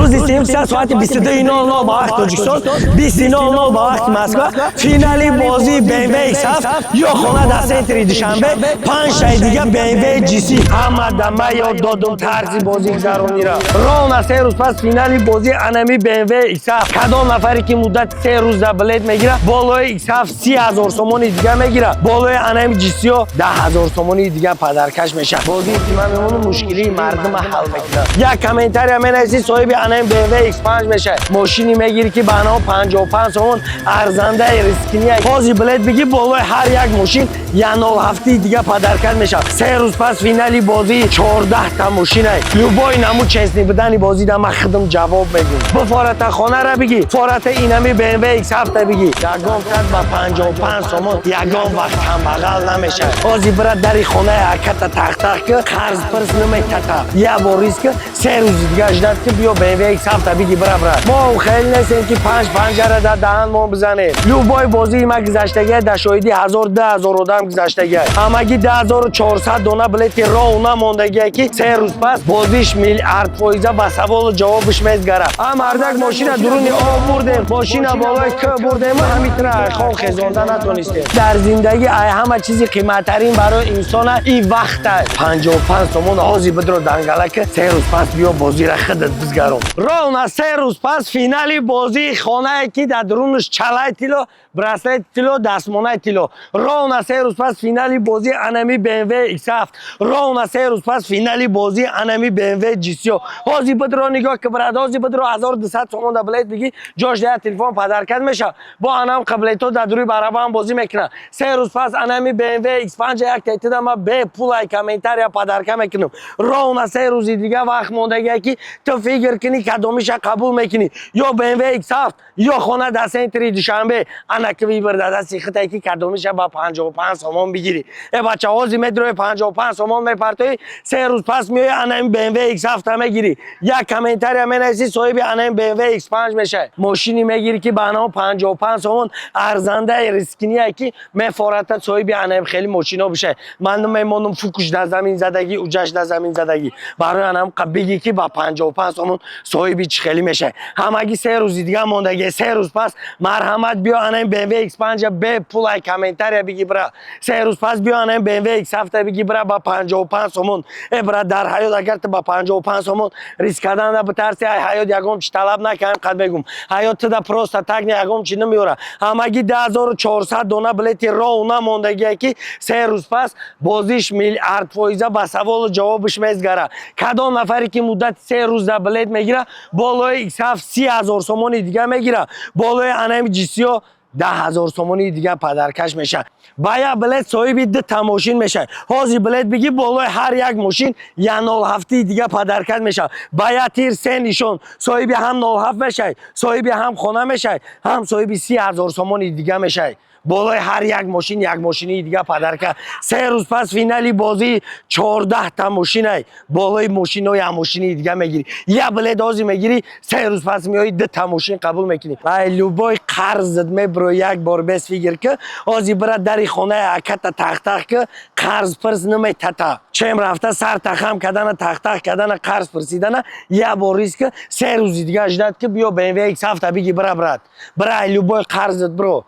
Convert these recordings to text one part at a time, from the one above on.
Рӯзи сеюм соати 22:00 ба вақти Тоҷикистон, 20:00 ба вақти Москва, финали бозии BMW X7 ё хона дар центри Душанбе, панҷтаи дига BMW GC. Ҳама дама ёд додум тарзи бозигзаронира. Ровно 3 рӯз пас финали бозии анами BMW X7. Кадом нафаре ки муддати 3 рӯз дар билет мегира, болои X7 30 000 сомони дига мегира, болои анами GC 10 000 сомони дига подаркаш мешавад. Бозии ки ман мемонам, мушкилии мардума ҳал мекунам. Як комментария менависӣ, соҳиби анами BMW X5 мешавад. Мошине мегирӣ, ки ба анао 55 сомон арзандаи рискиния. Ҳози билет бигӣ, болои ҳар як мошин 1,07 дига подаркат мешавад. 3 рӯз пас финали бозии 14 та мошина. Любой намуд честный будани бозӣ да ман худам ҷавоб мегӯм. Бифората хонара бигӣ, фората инами BMW X7 бигӣ. Ягон кас ба 55 сомон ягон вақт камбағал намешавад. Ҳози бира, дари хонаи аката тахтах ки, қарз пирс наметата. Як бор риск, 3 рӯзи дига ждать ки, биё, BMW X7 биги, бира, бира. Мо хеле нестем, ки панҷ панҷара дар даҳан мо бизанем. Любой бозии ма гузаштагия, дар шоҳиди ҳазор, 2000 одам гузаштагия. Ҳамагӣ 2400 дона билети роҳ намондагия, ки 3 рӯз пас бозиш миллиард фоиза ба саволу ҷавобиш мезгара. А мардак, мошина дуруни об бурдем, мошина болои к бурдем, ҳамитра айхон хезонда натонистем. Дар зиндагӣ ай ҳама чизи қиматтарин барои инсона и вақта. 55 сомон ҳози бидро дангала ки, 3 рӯз пас биё, бозира худат бизгарон. Ровно 3 рӯз пас финали бозии хонае, ки дар дурунаш чалаи тилло, браслети тилло, дастмонаи тилло. Ровно 3 рӯз пас финали бозии анами BMW X7. Ровно 3 рӯз пас финали бозии анами BMW GC. Ҳози бидро, нигоҳ ки, брат, ҳози бидро, 1200 сомон да билет бигӣ, ҷош да телефон подаркат мешавад. Бо анам қаблето дар дуруи барабан бозӣ мекунад. 3 рӯз пас анами BMW X5 як тетида ма бепулай комментария подарка мекунам. Ровно 3 рӯзи дига вақт мондагия, ки ту фикр кунӣ, кадомиша қабул мекунӣ: ё BMW X7, ё хона дар центри Душанбе. Ана ки выбор дар дасти худае, ки кадомиша ба 55 сомон бигирӣ. Э бача, ҳози медрои, 55 сомон мепартоӣ, 3 рӯз пас меои, анами BMW X7 мегирӣ. Як комментария менависӣ, соҳиби анами BMW X5 мешавӣ. Мошине мегирӣ, ки ба анао 55 сомон арзандаи рискиния, ки мефората соҳиби анами хеле мошино бишавӣ. Ман мемонам, фукуш дар замин задагӣ, уҷаш дар замин задагӣ. Барои анам бигӣ, ки ба 55 сомон соҳиби чӣ хеле мешавӣ. Ҳамагӣ 3 рӯзи дига мондагӣ. 3 рӯз пас марҳамат, биё, анами BMW X5 бепулай комментария биги, бира. 3 рӯз пас биё, анами BMW X7 биги, бира ба 55 сомон. Э бира, дар ҳаёт агар ту ба 55 сомон риск кардан битарси, ай ҳаёт ягон чи талаб накунам. Қад мегум, ҳаёт туда просто так не, ягон чи намеёра. Ҳамагӣ 2400 дона билети роҳ намондагие, ки 3 рӯз пас бозиш миллиард фоиза ба саволу ҷавобиш мезгара. Кадом нафаре ки муддати 3 рӯз дар билет мегира, болои X7 30 000 сомони дига мегира, болои анами GC 10 000 сомони дига подаркаш мешавад. Ба як билет соҳиби дута мошин мешавад. Ҳозир билет бигӣ, болои ҳар як мошин 1,07 дига подаркат мешавад. Ба як тир се нишон: соҳиби ҳам 07 мешавад, соҳиби ҳам хона мешавад, ҳам соҳиби 30 000 сомони дига мешавад. Болои ҳар як мошин як мошини дига подарка. 3 рӯз пас финали бозии 14 та мошинай. Болои мошино як мошини дига мегирӣ. Як билет ҳозир мегирӣ, 3 рӯз пас меоӣ, дута мошин қабул мекунӣ. Ай любой қарзат мебро. Як бор без фикр ки, ҳозир бира, дари хонаи аката тахтах ки, қарз пирс наметата. Чем рафта сар тахам кардана, тахтах кардана, қарз пирсидана, як бор риск, 3 рӯзи дига ждать ки, биё, BMW X7 биги, бира, брат, бира. Ай любой қарзат бро,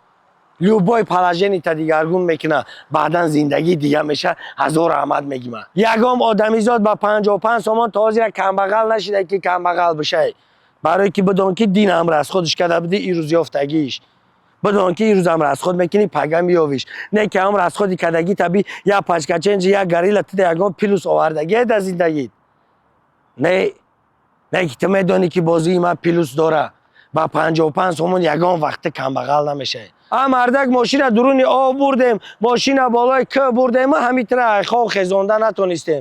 любой положениета дигаргун мекуна, баъдан зиндагӣ дига меша. Ҳазор раҳмат мегима. Ягон одамизод ба 55 сомон то ҳозир як камбағал нашида, ки камбағал бишай. Барое ки бидон, ки динам расходш карда буди, ирӯз ёфтагиш. Бидон, ки ирӯзам расход мекунӣ, пага меёвиш. Не ки ҳам расходи кардагӣ таби як пачка ченҷи, як горилла тида ягон плюс овардагие дар зиндагит. Не, не ки ту медонӣ, ки бозии ман плюс дора. Ба 55 сомон ягон вақте камбағал намешавӣ. А мардак, мошина дуруни об бурдем, мошина болои к бурдем, ҳамитра айхон хезонда натонистем.